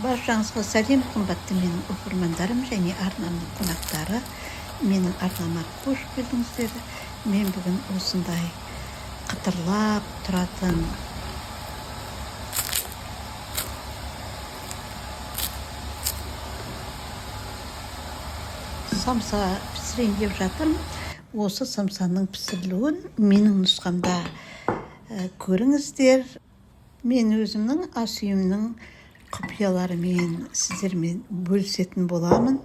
Баршаңызға сәлем, қымбатты менің оқырмандарым және арнамның қонақтары. Менің арнама қош келдіңіздер. Мен бүгін осындай қытырлап тұратын самса пісірейін деп жатырмын. Осы самсаның пісірілуін менің нұсқамда көріңіздер. Мен өзімнің ас үйімнің құпияларымен сіздермен бөлісетін боламын.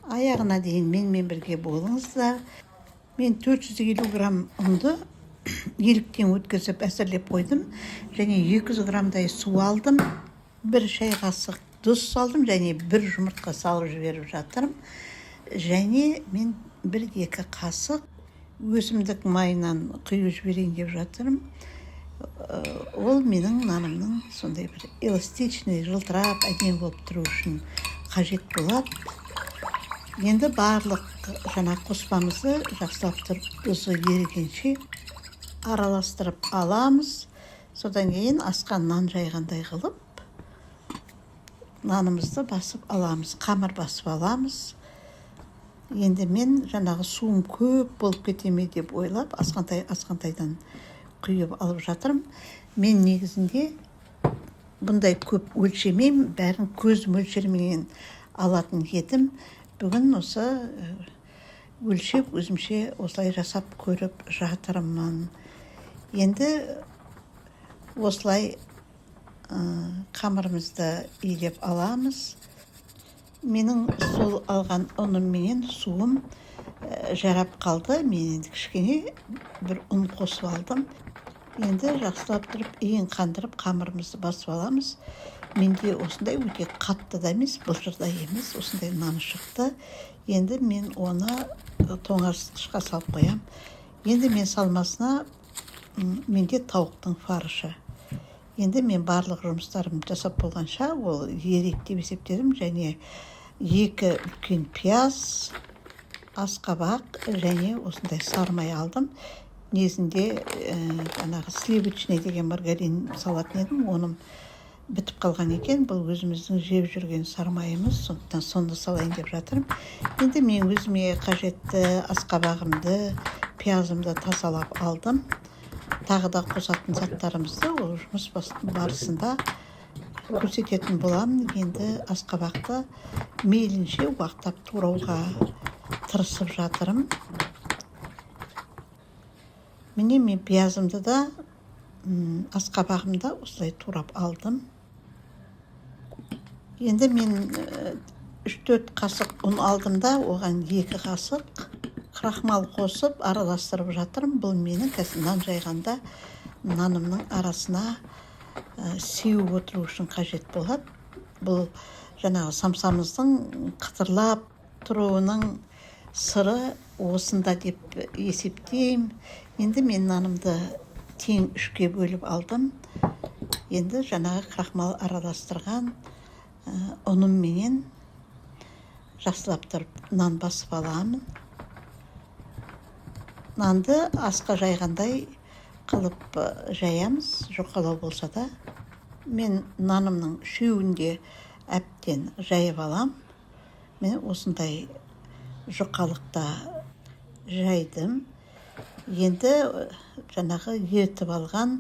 Аяғына дейін менімен бірге болыңыздар. Мен 450 грамм ұнды еліктен өткізіп әзірлеп қойдым және 200 граммдай су алдым. 1 шай қасық тұз салдым және 1 жұмыртқа салып жіберіп жатырмын. Және мен 1-2 қасық өсімдік майынан құйып жіберейін деп жатырмын. Ол менің нанымның сондай бір эластичный, жылтырап, әдемі болып тұру үшін қажет болады. Енді барлық жаңа қоспамызды жақсылап тұрып тұзы ерігенше араластырып аламыз. Содан кейін асқа нан жайғандай қылып нанымызды басып аламыз, қамыр басып аламыз. Енді мен жаңағы суым көп болып кете ме деп ойлап азғантайдан құйып алып жатырмын. Мен негізінде бұндай көп өлшемеймін, бәрін көз мөлшеріменен алатын едім. Бүгін осы өлшеп өзімше осылай жасап көріп жатырмын. Енді осылай қамырымызды илеп аламыз. Менің сол алған ұным менен суым жарап қалды. Мен енді кішкене бір ұн қосып алдым. Енді жақсылап тұрып иін қандырып қамырымызды басып аламыз. Менде осындай өте қатты да емес, былжыр да емес, осындай нан шықты. Енді мен оны тоңазытқышқа салып қоям. Енді мен салмасына, менде тауықтың фаршы. Енді мен барлық жұмыстарымды жасап болғанша ол ерек деп есептедім. Және 2 үлкен пияз, асқабақ және осындай сармай алдым. Негізінде жаңағы сливочный деген маргарин салатын едім, оным бітіп қалған екен. Бұл өзіміздің жеп жүрген сармайымыз, сондықтан соны салайын деп жатырмын. Енді мен өзіме қажетті асқабағымды, пиязымды тазалап алдым. Тағы да қосатын заттарымызды ол жұмыс барысында көрсететін боламын. Енді асқабақты мейлінше уақтап турауға тырысып жатырмын. Міне мен пиязымды да, асқабағымды да осылай турап алдым. Енді мен үш-төрт қасық ұн алдым да, оған 2 қасық крахмал қосып араластырып жатырмын. Бұл менің қазір нан жайғанда нанымның арасына сеуіп отыру үшін қажет болады. Бұл жаңағы самсамыздың қытырлап тұруының сыры осында деп есептеймін. Енді мен нанымды тең 3-ке бөліп алдым. Енді жаңағы крахмал араластырған ұнымменен жақсылап тұрып нан басып аламын. Нанды асқа жайғандай қылып жаямыз, жұқалау болса да. Мен нанымның үшеуін де әбден жайып алам. Мен осындай жұқалықта жайдым. Енді жаңағы ертіп алған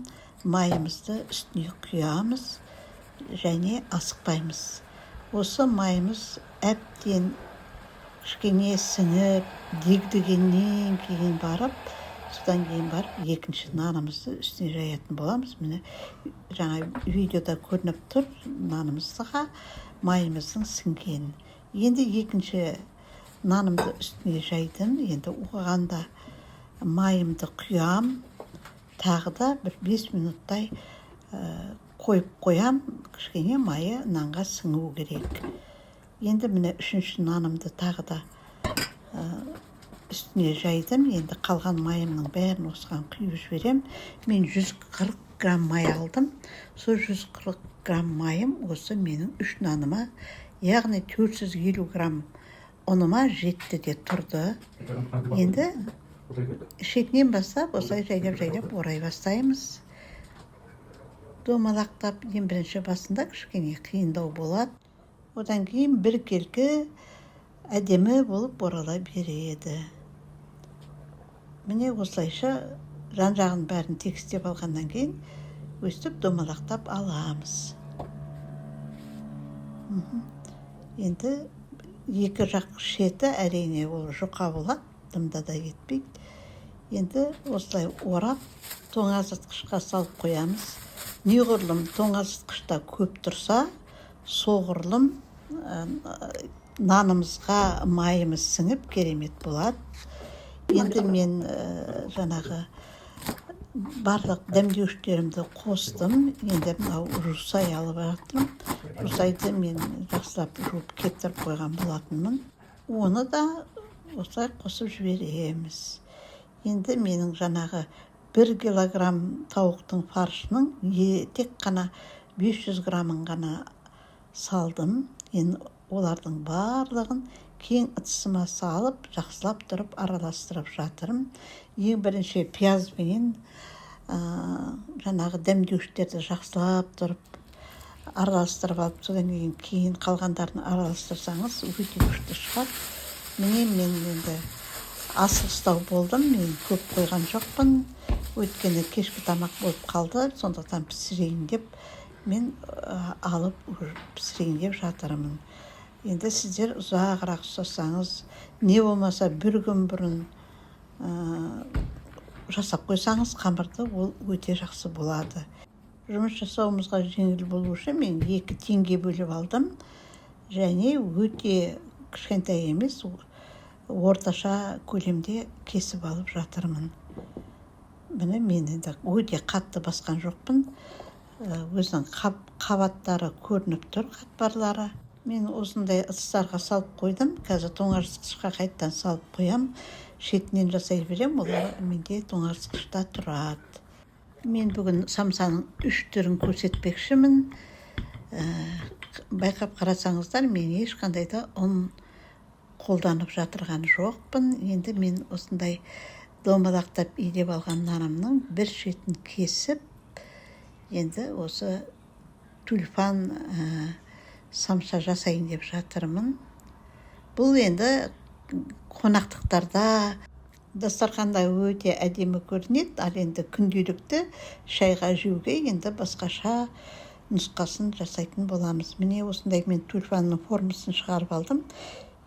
майымызды үстіне құямыз және асықпаймыз. Осы майымыз әбден кішкене сіңіп, дегдігеннен кейін барып, содан кейін барып екінші нанымызды үстіне жаятын боламыз. Міне жаңа видеода көрініп тұр нанымызға майымыздың сіңгенін. Енді екінші нанымды үстіне жайдым. Енді оған да майымды құям. Тағы да бір 5 минуттай қойып қоям. Кішкене майы нанға сіңу керек. Енді міне үшінші нанымды тағы да үстіне жайдым. Енді қалған майымның бәрін осыған құйып жіберем. Мен 140 грамм май алдым. Сол 140 грамм майым осы менің 3 наныма, яғни 450 грамм ұныма жетті де тұрды. Енді шетінен бастап осылай жайлап-жайлап орай бастаймыз. Домалақтап ең бірінші басында кішкене қиындау болады. Одан кейін біркелкі әдемі болып орала береді. Міне, осылайша жан-жағын бәрін тегістеп алғаннан кейін өстіп домалақтап аламыз. Енді екі жақ шеті, әрине, ол жұқа болады, дымда да кетпейді. Енді осылай орап, тоңазытқышқа салып қоямыз. Неғұрлым тоңазытқышта көп тұрса, соғұрлым нанымызға майымыз сіңіп, керемет болады. Енді мен жаңағы барлық дәмдеуіштерімді қостым. Енді мынау жусай алып жатырмын. Жусайды мен жақсылап жуып, кептіріп қойған болатынмын. Оны да осылай қосып жібереміз. Енді менің жаңағы 1 килограмм тауықтың фаршының тек қана 500 граммын ғана салдым. Енді олардың барлығын кең ыдысыма салып, жақсылап тұрып араластырып жатырмын. Ең бірінші пиязбенен жаңағы дәмдеуіштерді жақсылап тұрып араластырып алып, содан кейін қалғандарын араластырсаңыз, өте күшті шығады. Міне, мен енді асығыстау болдым, мен көп қойған жоқпын, өйткені кешкі тамақ болып қалды. Сондықтан пісірейін деп мен алып, пісірейін деп жатырмын. Енді сіздер ұзағырақ ұстасаңыз, не болмаса бір күн бұрын жасап қойсаңыз қамырды, ол өте жақсы болады. Жұмыс жасауымызға жеңіл болу үшін мен екі теңге бөліп алдым және өте кішкентай емес, орташа көлемде кесіп алып жатырмын. Міне, мен енді өте қатты басқан жоқпын, өзінің қабаттары көрініп тұр, қатпарлары. Мен осындай ыдыстарға салып қойдым. Қазір тоңазытқышқа қайтадан салып қоям, шетінен жасай беремін. Олар менде тоңазытқышта тұрады. Мен бүгін самсаның үш түрін көрсетпекшімін. Байқап қарасаңыздар, мен ешқандай да ұн қолданып жатырған жоқпын. Енді мен осындай домалақтап илеп алған нанымның бір шетін кесіп, енді осы тюльпан самса жасайын деп жатырмын. Бұл енді қонақтықтарда дастарханда өте әдемі көрінеді, ал енді күнделікті шайға жеуге енді басқаша нұсқасын жасайтын боламыз. Міне, осындай мен тюльпанның формасын шығарып алдым.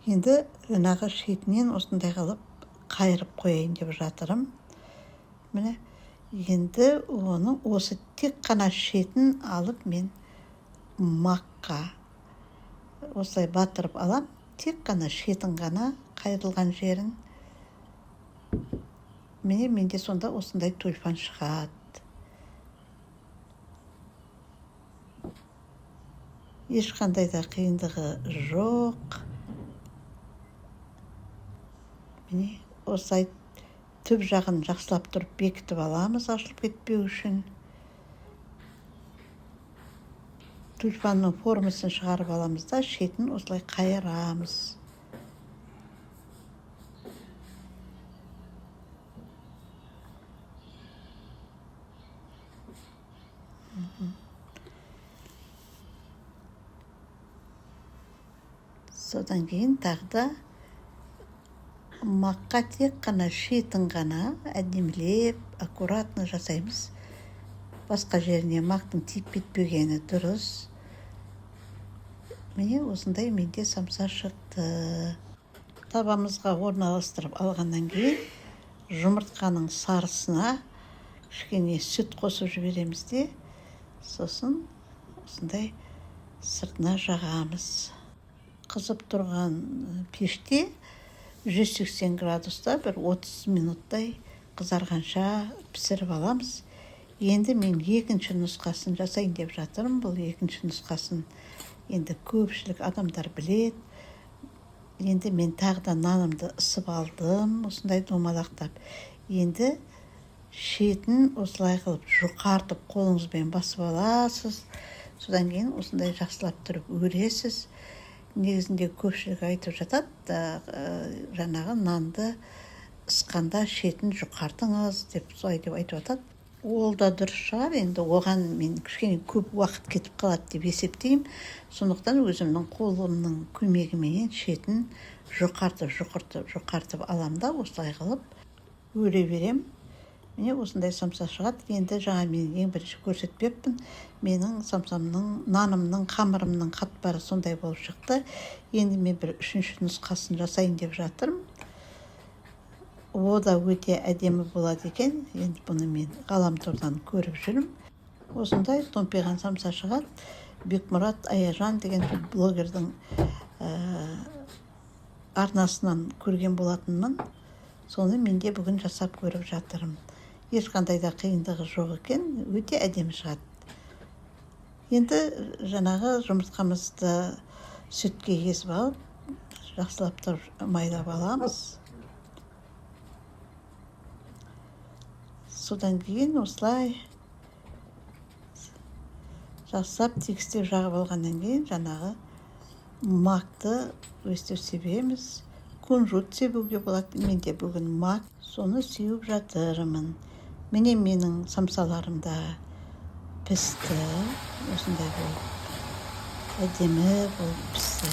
Енді жаңағы шетінен осындай қылып қайырып қояйын деп жатырмын. Міне, енді оның осы тек қана шетін алып, мен макқа осылай батырып алам, тек қана шетін ғана, қайырылған жерін. Міне, менде сонда осындай тюльпан шығады. Ешқандай да қиындығы жоқ. Міне, осылай түп жағын жақсылап тұрып бекітіп аламыз, ашылып кетпеу үшін. Тюльпанның формасын шығарып аламыз да, шетін осылай қайырамыз. Содан кейін тағы да макқа тек қана шетін ғана әдемілеп, аккуратно жасаймыз. Басқа жеріне мақтың тиіп кетпегені дұрыс. Міне, осындай менде самса шықты. Табамызға орналастырып алғаннан кейін, жұмыртқаның сарысына кішкене сүт қосып жібереміз де, сосын осындай сыртына жағамыз. Қызып тұрған пеште 180 градуста бір 30 минуттай қызарғанша пісіріп аламыз. Енді мен екінші нұсқасын жасайын деп жатырмын. Бұл екінші нұсқасын енді көпшілік адамдар біледі. Енді мен тағы да нанымды ысып алдым осындай домалақтап. Енді шетін осылай қылып жұқартып, қолыңызбен басып аласыз. Содан кейін осындай жақсылап тұрып өресіз. Негізінде көпшілік айтып жатады, жаңағы нанды ысқанда шетін жұқартыңыз деп, солай деп айтып жатады. Ол да дұрыс шығар, енді оған мен кішкене көп уақыт кетіп қалады деп есептеймін. Сондықтан өзімнің қолымның көмегіменен шетін жұқартып, жұқартып, жұқартып аламын да, осылай қылып өре берем. Міне, осындай самса шығады. Енді жаңа мен ең бірінші көрсетпеппін, менің самсамның, нанымның, қамырымның қатпары сондай болып шықты. Енді мен бір үшінші нұсқасын жасайын деп жатырмын. О да өте әдемі болады екен. Енді бұны мен ғаламтордан көріп жүрмін. Осындай томпиған самса шығады. Бекмұрат Аяжан деген блогердің арнасынан көрген болатынмын. Соны мен де бүгін жасап көріп жатырмын. Ешқандай да қиындығы жоқ екен, өте әдемі шығады. Енді жаңағы жұмыртқамызды сүтке езіп алып, жақсылап тұрып майлап аламыз. Содан кейін осылай жақсылап тегістеп жағып алғаннан кейін жаңағы макты өстіп себеміз. Кунжут себуге болады. Менде бүгін мак, соны сеуіп жатырмын. Міне, менің самсаларым да пісті. Осындай болып, әдемі болып пісті.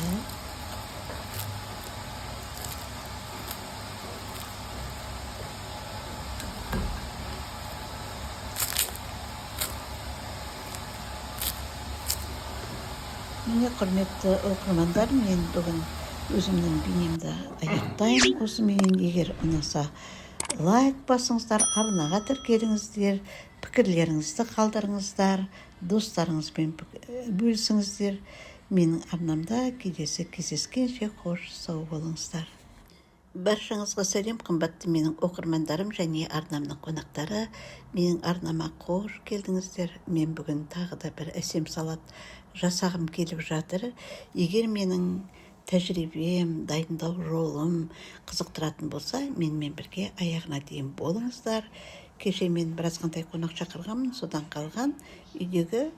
Міне, құрметті оқырмандар, мен бүгін өзімнің бейнемді аяқтаймын осыменен. Егер ұнаса, лайк басыңыздар, арнаға тіркеліңіздер, пікірлеріңізді қалдырыңыздар, достарыңызбен бөлісіңіздер. Менің арнамда келесі кездескенше қош сау болыңыздар. Баршаңызға сәлем, қымбатты менің оқырмандарым және арнамның қонақтары. Менің арнама қош келдіңіздер. Мен бүгін тағы да бір әсем салат жасағым келіп жатыр. Егер менің тәжірибем, дайындау жолым қызықтыратын болса, менімен бірге аяғына дейін болыңыздар. Кеше мен бір азғантай қонақ шақырғанмын, содан қалған үйдегі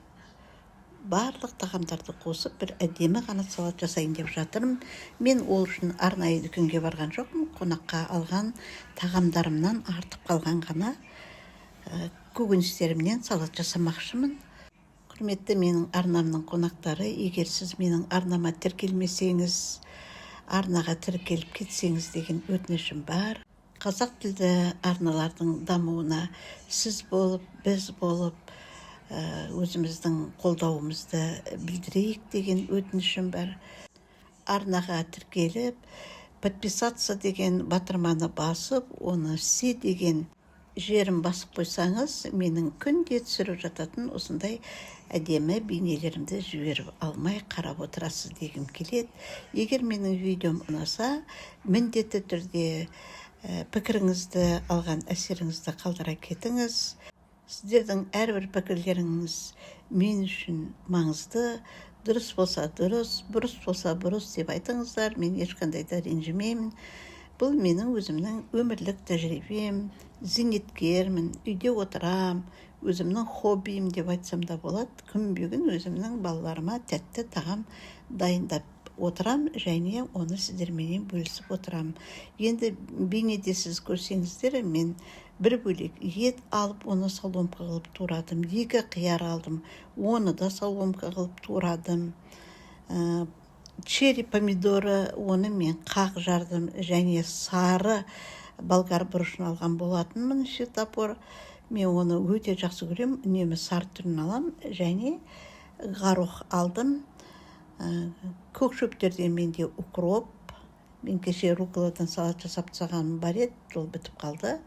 барлық тағамдарды қосып, бір әдемі ғана салат жасайын деп жатырмын. Мен ол үшін арнайы дүкенге барған жоқпын. Қонаққа алған тағамдарымнан артып қалған ғана көкөністерімнен салат жасамақшымын. Құрметті менің арнамның қонақтары, егер сіз менің арнама тіркелмесеңіз, арнаға тіркеліп кетсеңіз деген өтінішім бар. Қазақ тілді арналардың дамуына сіз болып, біз болып, өзіміздің қолдауымызды білдірейік деген өтінішім бар. Арнаға тіркеліп, подписаться деген батырманы басып, оны все деген жерін басып қойсаңыз, менің күнде түсіріп жататын осындай әдемі бейнелерімді жіберіп алмай қарап отырасыз дегім келеді. Егер менің видеом ұнаса, міндетті түрде пікіріңізді, алған әсеріңізді қалдыра кетіңіз. Сіздердің әрбір пікірлеріңіз мен үшін маңызды. Дұрыс болса дұрыс, бұрыс болса бұрыс деп айтыңыздар, мен ешқандай да ренжімеймін. Бұл менің өзімнің өмірлік тәжірибем, зейнеткермін, үйде отырам, өзімнің хоббиім деп айтсам да болады. Күнбе-күн өзімнің балаларыма тәтті тағам дайындап отырам және оны сіздерменен бөлісіп отырам. Енді бейнеде сіз көрсеңіздер, мен бір бөлек ет алып, оны соломка қылып турадым, 2 қияр алдым, оны да соломка қылып турадым. Черри помидоры, оны мен қақ жардым және сары болгар бұрышын алған болатынмын, светофор. Мен оны өте жақсы көремін, үнемі сары түрін алам. Және горох алдым. Көк шөптерден менде укроп. Мен кеше руколадан салат жасап тастағаным бар еді, ол бітіп қалды.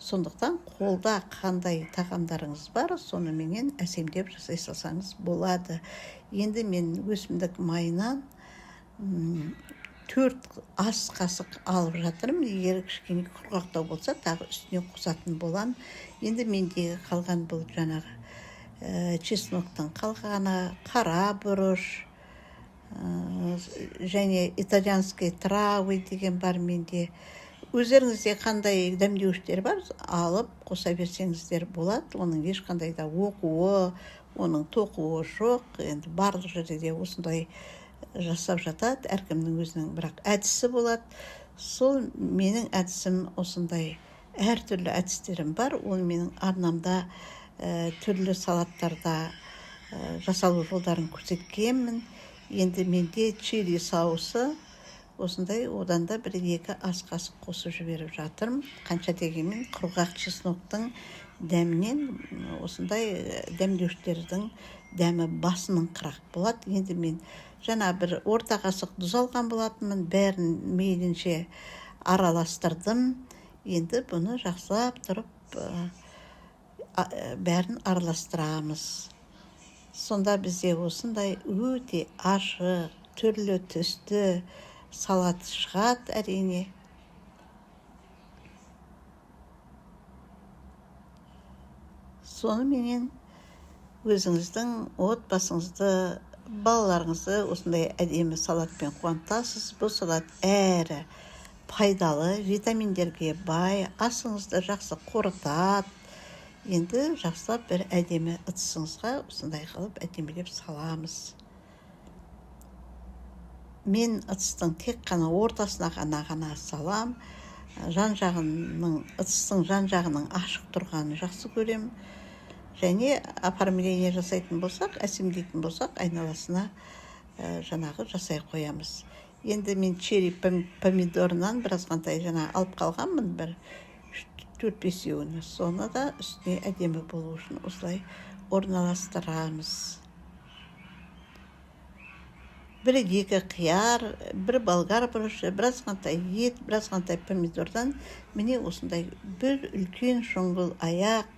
Сондықтан қолда қандай тағамдарыңыз бар, соныменен әсемдеп жасай салсаңыз болады. Енді мен өсімдік майынан 4 ас қасық алып жатырмын. Егер кішкене құрғақтау болса, тағы үстіне қосатын болам. Енді мендегі қалған бұл жаңағы чесноктың қалғаны, қара бұрыш, және итальянский травы деген бар менде. Өздеріңізде қандай дәмдеуіштер бар, алып қоса берсеңіздер болады. Оның ешқандай да оқуы, оның тоқуы жоқ. Енді барлық жерде де осындай жасап жатады, әркімнің өзінің бірақ әдісі болады. Сол менің әдісім осындай Әртүрлі әдістерім бар. Оны менің арнамда түрлі салаттарда жасалу жолдарын көрсеткенмін. Енді менде чили соусы осындай, одан да 1-2 ас қасық қосып жіберіп жатырмын. Қанша дегенмен құрғақ чесноктың дәмінен осындай дәмдеуіштердің дәмі басыныңқырақ болады. Енді мен жаңа бір орта қасық тұз алған болатынмын, бәрін мейлінше араластырдым. Енді бұны жақсылап тұрып бәрін араластырамыз. Сонда бізде осындай өте ашық, түрлі түсті салат шығады әрине. Соныменен өзіңіздің отбасыңызды, балаларыңызды осындай әдемі салатпен қуантасыз. Бұл салат әрі пайдалы, витаминдерге бай, асыңызды жақсы қорытады. Енді жақсылап бір әдемі ыдысыңызға осындай қылып әдемілеп саламыз. Мен ыдыстың тек қана ортасына ғана салам. Ыдыстың жан жағының ашық тұрғанын жақсы көрем. Және оформление жасайтын болсақ, әсемдейтін болсақ, айналасына жаңағы жасай қоямыз. Енді мен черри помидорынан біразғантай жаңа алып қалғанмын, бір 4-5-еуін. Соны да үстіне әдемі болу үшін осылай орналастырамыз. 1-2 қияр, бір болгар бұрышы, біразғантай ет, біразғантай помидордан міне осындай бір үлкен шұңғыл аяқ,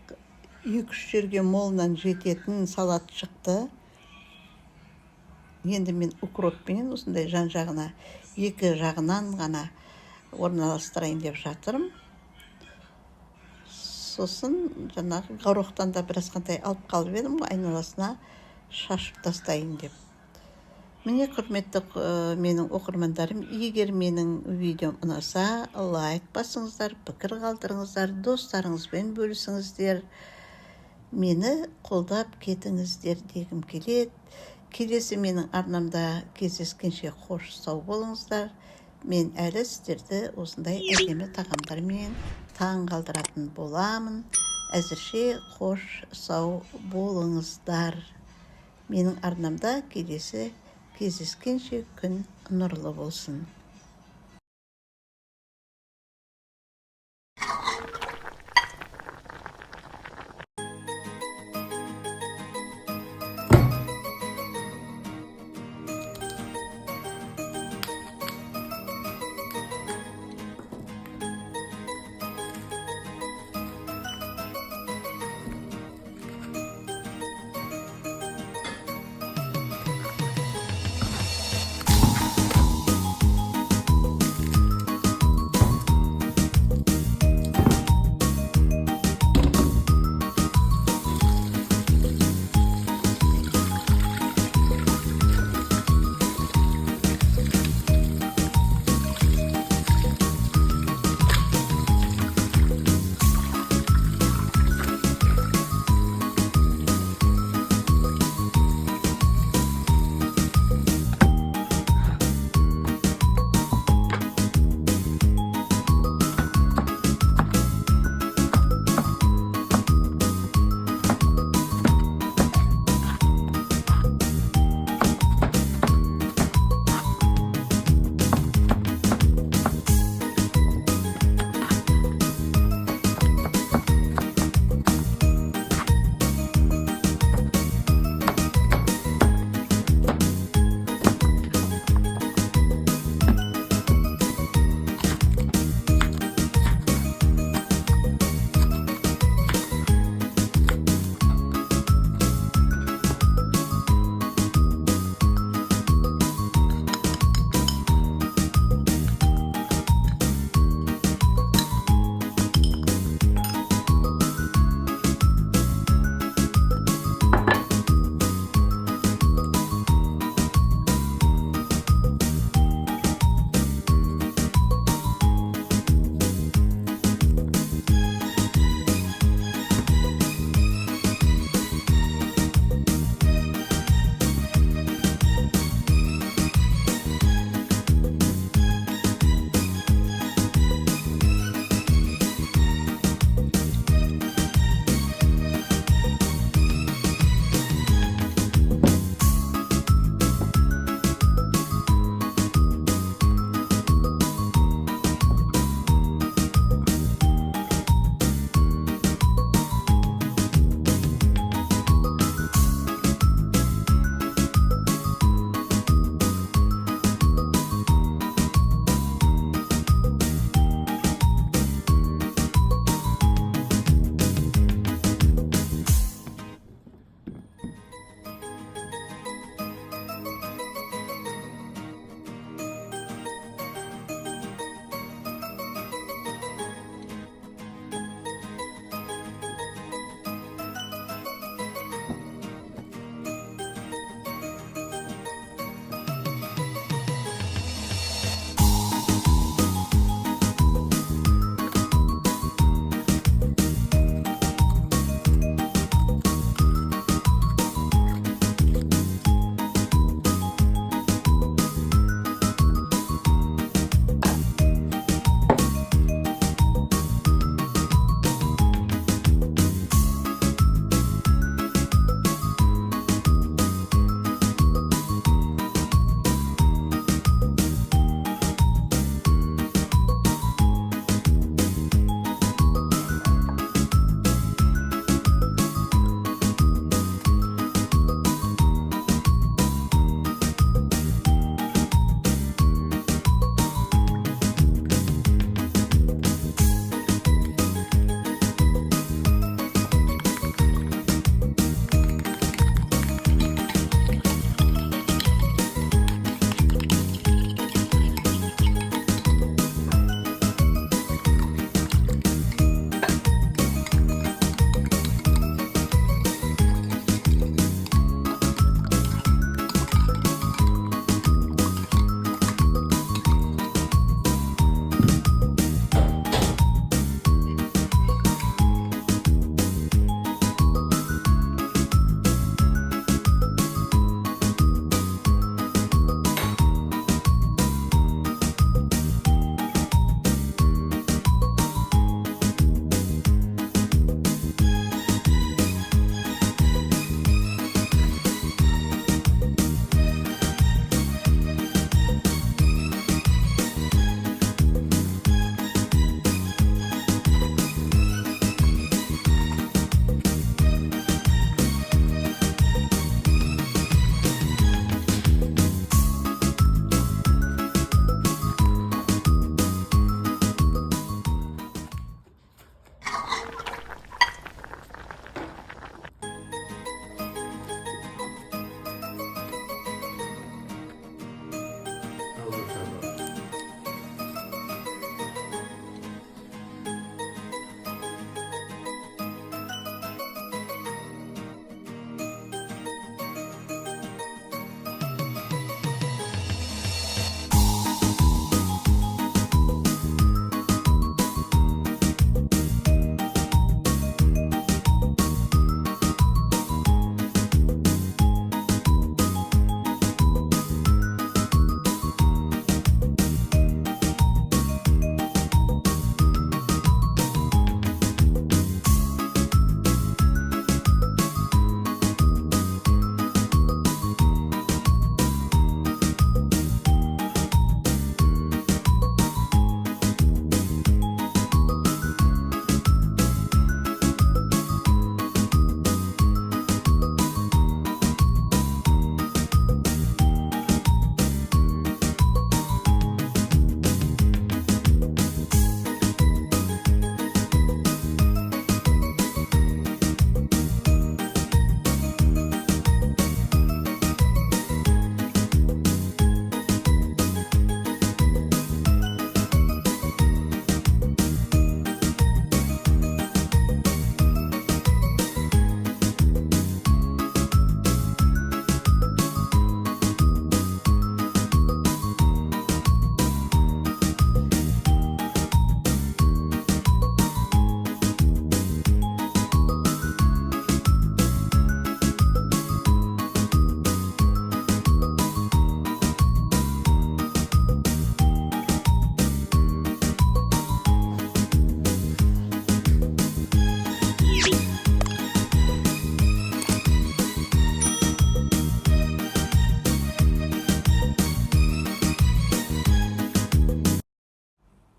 2-3 жерге молынан жететін салат шықты. Енді мен укроппенен осындай жан жағына, екі жағынан ғана орналастырайын деп жатырмын. Сосын жаңағы горохтан да біразғантай алып қалып едім ғой, айналасына шашып тастайын деп. Міне, құрметті менің оқырмандарым, егер менің видеом ұнаса, лайк басыңыздар, пікір қалдырыңыздар, достарыңызбен бөлісіңіздер, мені қолдап кетіңіздер дегім келеді. Келесі менің арнамда кездескенше қош сау болыңыздар. Мен әлі сіздерді осындай әдемі тағамдармен таң қалдыратын боламын. Әзірше қош сау болыңыздар. Менің арнамда келесі кездескенше күн нұрлы болсын.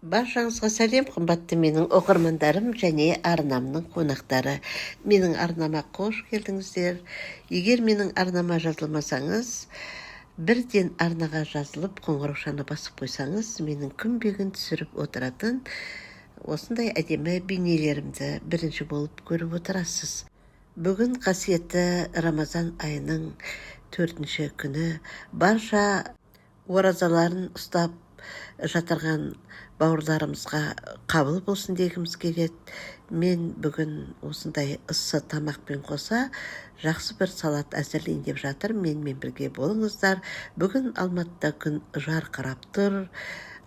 Баршаңызға сәлем, қымбатты менің оқырмандарым және арнамның қонақтары. Менің арнама қош келдіңіздер. Егер менің арнама жазылмасаңыз, бірден арнаға жазылып, қоңыраушаны басып қойсаңыз, менің күнбе-күн түсіріп отыратын осындай әдемі бейнелерімді бірінші болып көріп отырасыз. Бүгін қасиетті Рамазан айының 4-ші күні. Барша оразаларын ұстап жатырған бауырларымызға қабыл болсын дегіміз келеді. Мен бүгін осындай ыссы тамақпен қоса жақсы бір салат әзірлейін деп жатыр. Менімен бірге болыңыздар. Бүгін Алматыда күн жарқырап тұр.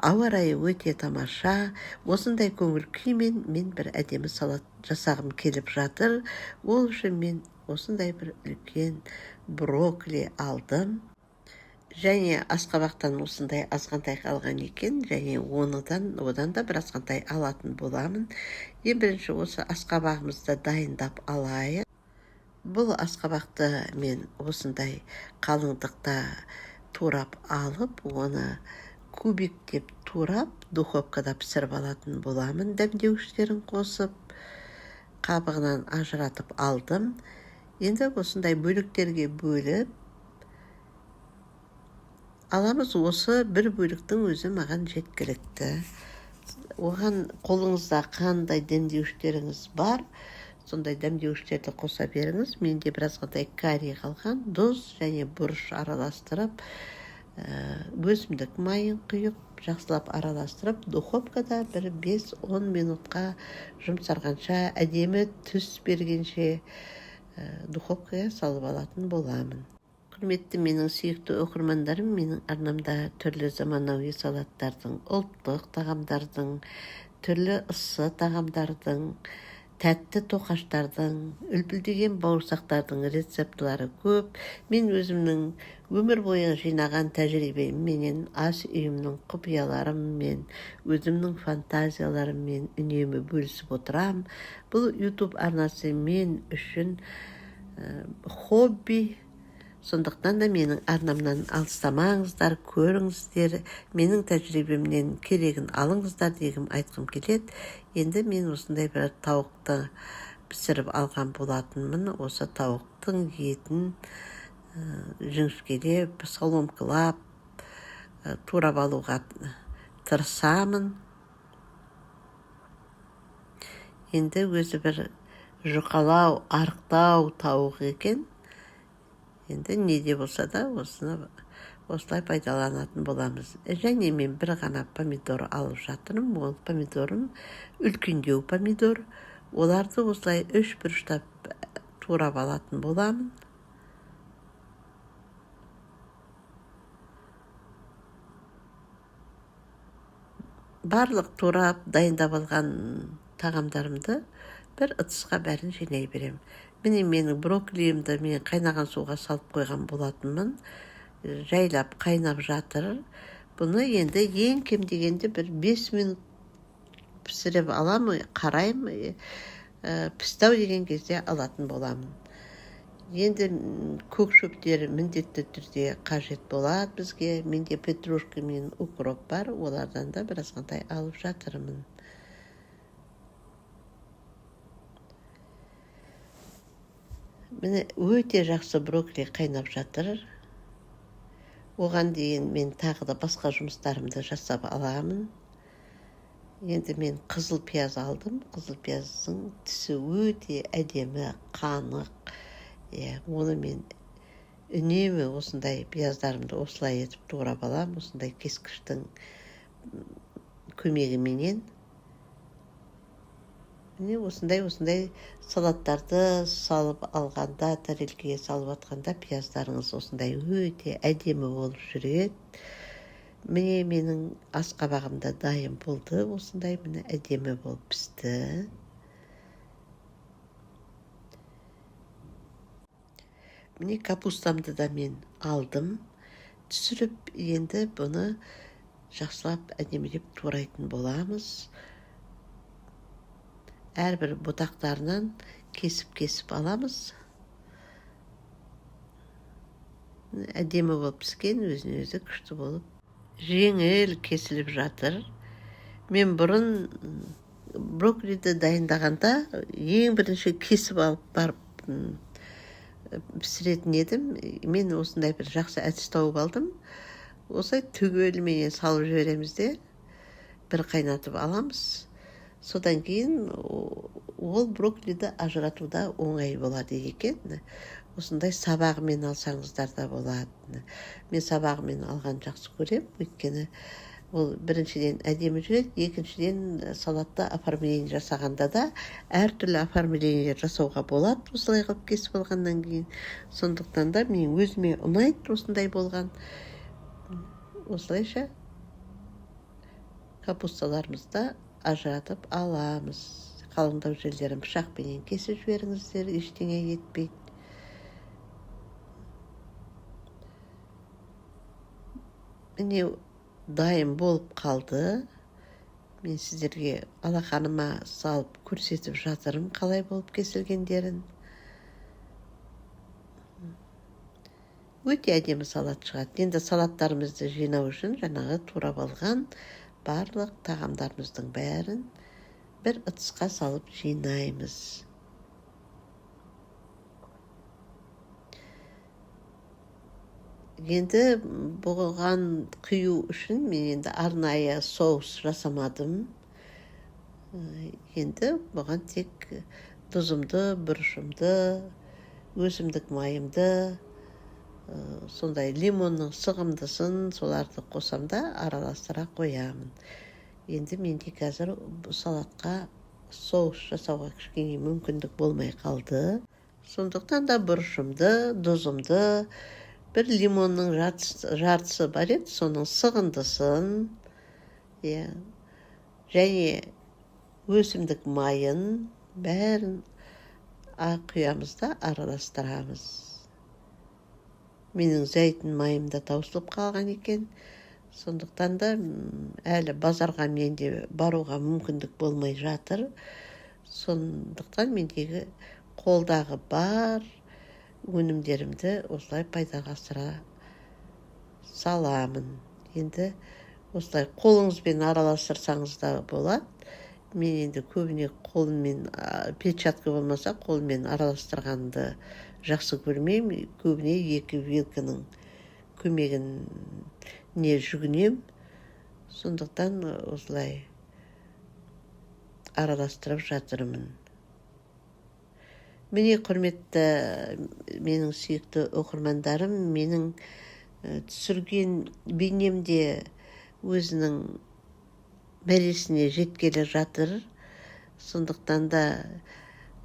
Ауа райы өте тамаша. Осындай көңіл күймен мен бір әдемі салат жасағым келіп жатыр. Ол үшін мен осындай бір үлкен брокколи алдым. Және асқабақтан осындай азғантай қалған екен, және одан да бір азғантай алатын боламын. Ең бірінші осы асқабағымызды дайындап алайық. Бұл асқабақты мен осындай қалыңдықта турап алып, оны кубиктеп турап, духовкада пісіріп алатын боламын. Дәмдеуіштерін қосып, қабығынан ажыратып алдым. Енді осындай бөліктерге бөліп аламыз. Осы бір бөліктің өзі маған жеткілікті. Оған қолыңызда қандай дәмдеуіштеріңіз бар, сондай дәмдеуіштерді қоса беріңіз. Менде бір азғантай карри қалған, тұз және бұрыш араластырып, өсімдік майын құйып, жақсылап араластырып, духовкада бір 5-10 минутқа жұмсарғанша, әдемі түс бергенше духовкаға салып алатын боламын. Құрметті менің сүйікті оқырмандарым, менің арнамда түрлі заманауи салаттардың, ұлттық тағамдардың, түрлі ыссы тағамдардың, тәтті тоқаштардың, үлпілдеген бауырсақтардың рецептілері көп. Мен өзімнің өмір бойы жинаған тәжірибемменен, ас үйімнің құпияларыммен, өзімнің фантазияларыммен үнемі бөлісіп отырам. Бұл YouTube арнасы мен үшін хобби. Сондықтан да менің арнамнан алыстамаңыздар, көріңіздер, менің тәжірибемнен керегін алыңыздар дегім айтқым келеді. Енді мен осындай бір тауықты пісіріп алған болатынмын. Осы тауықтың етін жіңішкелеп, соломкалап, турап алуға тырысамын. Енді өзі бір жұқалау, арықтау тауық екен. Енді не де болса да осыны осылай пайдаланатын боламыз. Және мен бір ғана помидор алып жатырмын. Ол помидорым үлкендеу помидор. Оларды осылай үш бұрыштап турап алатын боламын. Барлық турап дайындап алған тағамдарымды бір ыдысқа бәрін жинай беремін. Міне менің брокколиімді мен қайнаған суға салып қойған болатынмын. Жайлап қайнап жатыр. Бұны енді ең кем дегенде бір 5 минут пісіріп аламын, қараймын, пістау деген кезде алатын боламын. Енді көк шөптер міндетті түрде қажет болады бізге. Менде петрушка мен укроп бар, олардан да бір азғантай алып жатырмын. Міне өте жақсы брокколи қайнап жатыр. Оған дейін мен тағы да басқа жұмыстарымды жасап аламын. Енді мен қызыл пияз алдым. Қызыл пияздың түсі өте әдемі, қанық. Оны мен үнемі осындай пияздарымды осылай етіп турап аламын, осындай кескіштің көмегіменен. Міне осындай салаттарды салып алғанда, тарелкеге салып атқанда пияздарыңыз осындай өте әдемі болып жүреді. Міне менің асқабағым да дайын болды, осындай міне әдемі болып пісті. Міне капустамды да мен алдым, түсіріп, енді бұны жақсылап әдемілеп турайтын боламыз. Әрбір бұтақтарынан кесіп-кесіп аламыз. Әдемі болып піскен, өзіне өзі күшті болып жеңіл кесіліп жатыр. Мен бұрын брокколиді дайындағанда ең бірінші кесіп алып барып пісіретін едім. Мен осындай бір жақсы әдіс тауып алдым. Осылай түгеліменен салып жібереміз де, бір қайнатып аламыз. Содан кейін ол брокколиді ажыратуда оңай болады екен. Осындай сабағымен алсаңыздар да болады. Мен сабағымен алған жақсы көремін, өйткені ол біріншіден әдемі жүреді, екіншіден салатта оформление жасағанда да әртүрлі оформление жасауға болады осылай қылып кесіп алғаннан кейін. Сондықтан да мен өзіме ұнайды осындай болған. Осылайша капусталарымызды ажыратып аламыз. Қалыңдау жерлерін пышақпенен кесіп жіберіңіздер, ештеңе етпейді. Міне, дайын болып қалды. Мен сіздерге алақаныма салып көрсетіп жатырмын қалай болып кесілгендерін. Өте әдемі салат шығады. Енді салаттарымызды жинау үшін жаңағы турап алған барлық тағамдарымыздың бәрін бір ыдысқа салып жинаймыз. Енді бұған құю үшін мен енді арнайы соус жасамадым. Енді бұған тек тұзымды, бұрышымды, өсімдік майымды, сондай лимонның сығындысын, соларды қосам да араластыра қоямын. Енді менде қазір салатқа соус жасауға кішкене мүмкіндік болмай қалды. Сондықтан да бұрышымды, тұзымды, бір лимонның жартысы бар еді, соның сығындысын, иә, және өсімдік майын бәрін құямыз да араластырамыз. Менің зәйтүн майым да таусылып қалған екен. Сондықтан да әлі базарға менде баруға мүмкіндік болмай жатыр. Сондықтан мендегі қолдағы бар өнімдерімді осылай пайдаға асыра саламын. Енді осылай қолыңызбен араластырсаңыз да болады. Мен енді көбіне қолыммен, перчатка болмаса қолыммен араластырғанды жақсы көрмеймін. Көбіне екі вилканың көмегіне жүгінемін. Сондықтан осылай араластырып жатырмын. Міне, құрметті менің сүйікті оқырмандарым, менің түсірген бейнемде өзінің мәресіне жеткелі жатыр. Сондықтан да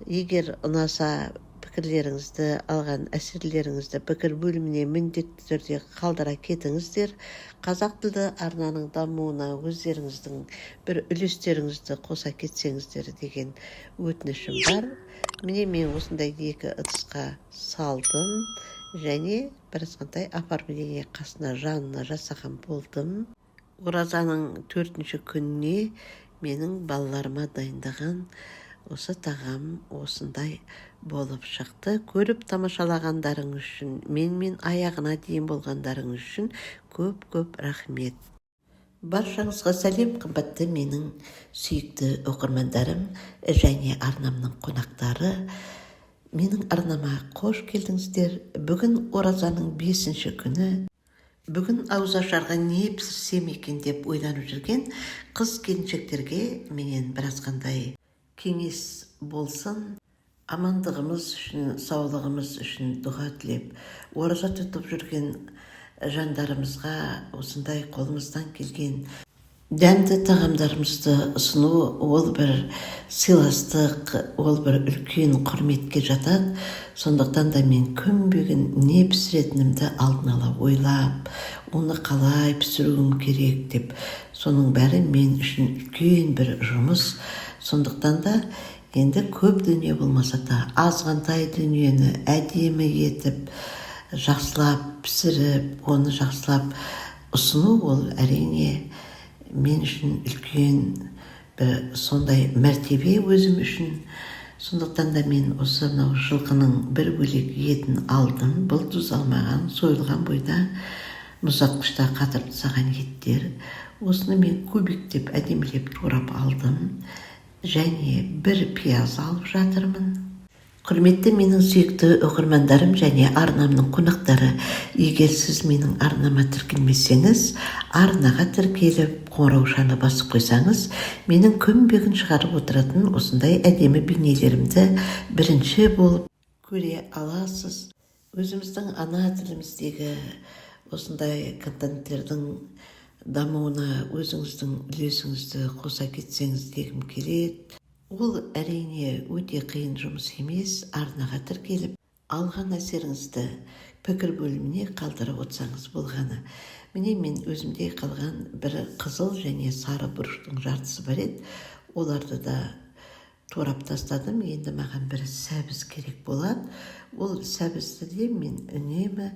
егер ұнаса, пікірлеріңізді, алған әсерлеріңізді пікір бөліміне міндетті түрде қалдыра кетіңіздер. Қазақ тілді арнаның дамуына өздеріңіздің бір үлестеріңізді қоса кетсеңіздер деген өтінішім бар. Міне, мен осындай екі ыдысқа салдым және бір азғантай оформление қасына жанына жасаған болдым. Оразаның 4-ші күніне менің балаларыма дайындаған осы тағам осындай болып шықты. Көріп тамашалағандарың үшін, менімен аяғына дейін болғандарың үшін көп-көп рахмет. Баршаңызға сәлем, қымбатты менің сүйікті оқырмандарым және арнамның қонақтары. Менің арнама қош келдіңіздер. Бүгін оразаның 5-ші күні. Бүгін ауызашарға не пісірсем екен деп ойланып жүрген қыз келіншектерге менен біраз қандай кеңес болсын. Амандығымыз үшін, саулығымыз үшін дұға тілеп, ораза тұтып жүрген жандарымызға осындай қолымыздан келген дәмді тағамдарымызды ұсыну ол бір сыйластық, ол бір үлкен құрметке жатады. Сондықтан да мен күнбе-күн не пісіретінімді алдын ала ойлап, оны қалай пісіруім керек деп, соның бәрі мен үшін үлкен бір жұмыс. Сондықтан да енді көп дүние болмаса да азғантай дүниені әдемі етіп, жақсылап пісіріп, оны жақсылап ұсыну ол әрине мен үшін үлкен бір сондай мәртебе өзім үшін. Сондықтан да мен осы мынау жылқының бір бөлек етін алдым. Бұл тұздалмаған, сойылған бойда мұздатқышта қатырып тастаған еттер. Осыны мен кубиктеп әдемілеп турап алдым. Және бір пияз алып жатырмын. Құрметті менің сүйікті оқырмандарым және арнамның қонақтары, егер сіз менің арнама тіркелмесеңіз, арнаға тіркеліп, қоңыраушаны басып қойсаңыз, менің күнбе-күн шығарып отыратын осындай әдемі бейнелерімді бірінші болып көре аласыз. Өзіміздің ана тіліміздегі осындай контенттердің дамуына өзіңіздің үлесіңізді қоса кетсеңіз дегім келеді. Ол әрине өте қиын жұмыс емес, арнаға тіркеліп, алған әсеріңізді пікір бөліміне қалдырып отырсаңыз болғаны. Міне мен өзімде қалған бір қызыл және сары бұрыштың жартысы бар еді, оларды да турап тастадым. Енді маған бір сәбіз керек болады. Ол сәбізді де мен үнемі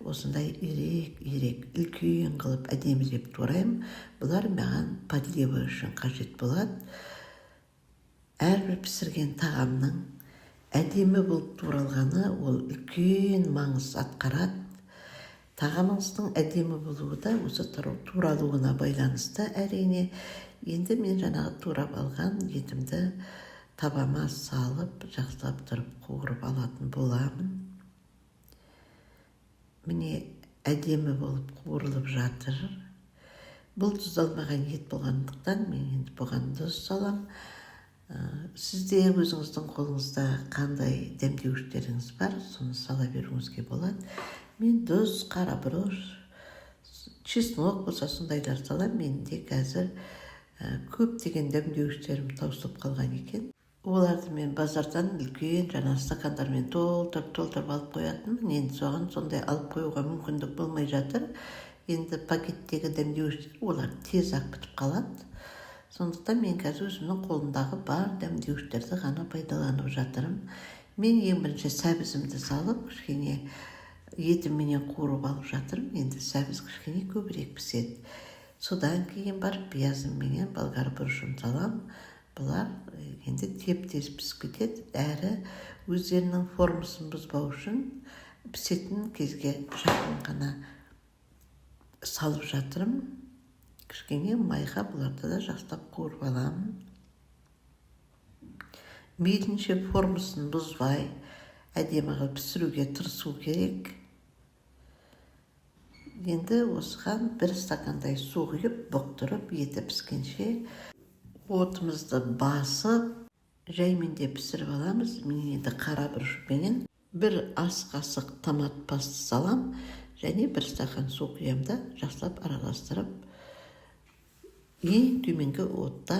осындай ирек-ирек үлкен қылып әдемілеп тураймын. Бұлар маған подлива үшін қажет болады. Әрбір пісірген тағамның әдемі болып туралғаны ол үлкен маңыз атқарады. Тағамыңыздың әдемі болуы да осы туралуына байланысты әрине. Енді мен жаңағы турап алған етімді табама салып, жақсылап тұрып қуырып алатын боламын. Міне әдемі болып қуырылып жатыр. Бұл тұздалмаған ет болғандықтан мен енді бұған тұз салам. Сізде өзіңіздің қолыңызда қандай дәмдеуіштеріңіз бар, соны сала беруіңізге болады. Мен тұз, қара бұрыш, чеснок болса сондайлар салам. Менде қазір көптеген дәмдеуіштерім таусылып қалған екен. Оларды мен базардан үлкен жаңа стакандармен толтырып-толтырып алып қоятынмын. Енді соған сондай алып қоюға мүмкіндік болмай жатыр. Енді пакеттегі дәмдеуіштер олар тез-ақ бітіп қалады. Сондықтан мен қазір өзімнің қолымдағы бар дәмдеуіштерді ғана пайдаланып жатырмын. Мен ең бірінші сәбізімді салып, кішкене етімменен қуырып алып жатырмын. Енді сәбіз кішкене көбірек піседі. Содан кейін барып пиязым менен болгар бұрышын салам. Бұлар енді теп-тез пісіп кетеді. Әрі өздерінің формасын бұзбау үшін пісетін кезге жақын ғана салып жатырмын. Кішкене майға бұларды да жақсылап қуырып аламын. Мейлінше формасын бұзбай, әдемі қылып пісіруге тырысу керек. Енді осыған бір стакандай су құйып, бұқтырып, еті піскенше отымызды басып, жайменде пісіріп аламыз. Мен енді қара бұрышпенен бір ас қасық томат пасты салам және бір стакан су құям да жақсылап араластырып, ең төменгі отта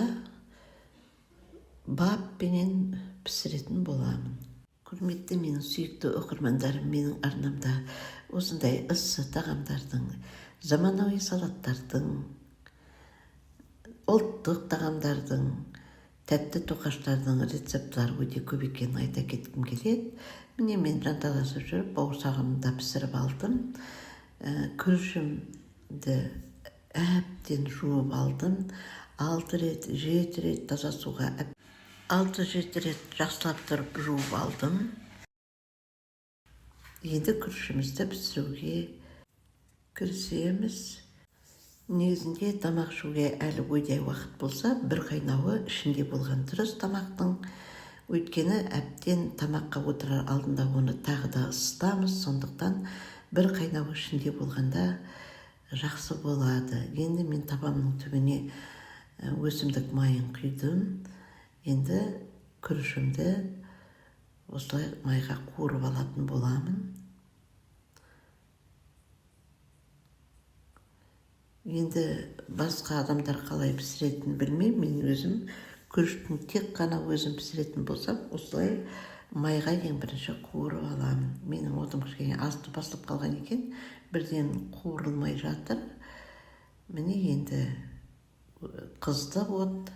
баппенен пісіретін боламын. Құрметті менің сүйікті оқырмандарым, менің арнамда осындай ыссы тағамдардың, заманауи салаттардың, ұлттық тағамдардың, тәтті тоқаштардың рецептлары өте көп екенін айта кеткім келеді. Міне мен жанталасып жүріп бауырсағымды да пісіріп алдым. Күрішімді әбден жуып алдым. 6 рет, 7 рет таза суға 6-7 рет жақсылап тұрып жуып алдым. Енді күрішімізді пісіруге кірісеміз. Негізінде тамақ ішуге әлі ойдай уақыт болса, бір қайнауы ішінде болған дұрыс тамақтың. Өйткені әбден тамаққа отырар алдында оны тағы да ысытамыз, сондықтан бір қайнауы ішінде болғанда жақсы болады. Енді мен табамның түбіне өсімдік майын құйдым. Енді күрішімді осылай майға қуырып алатын боламын. Енді басқа адамдар қалай пісіретінін білмеймін. Мен өзім күріштің тек қана өзім пісіретін болсам, осылай майға ең бірінші қуырып аламын. Менің отым кішкене асты басылып қалған екен, бірден қуырылмай жатыр. Міне енді қызды от.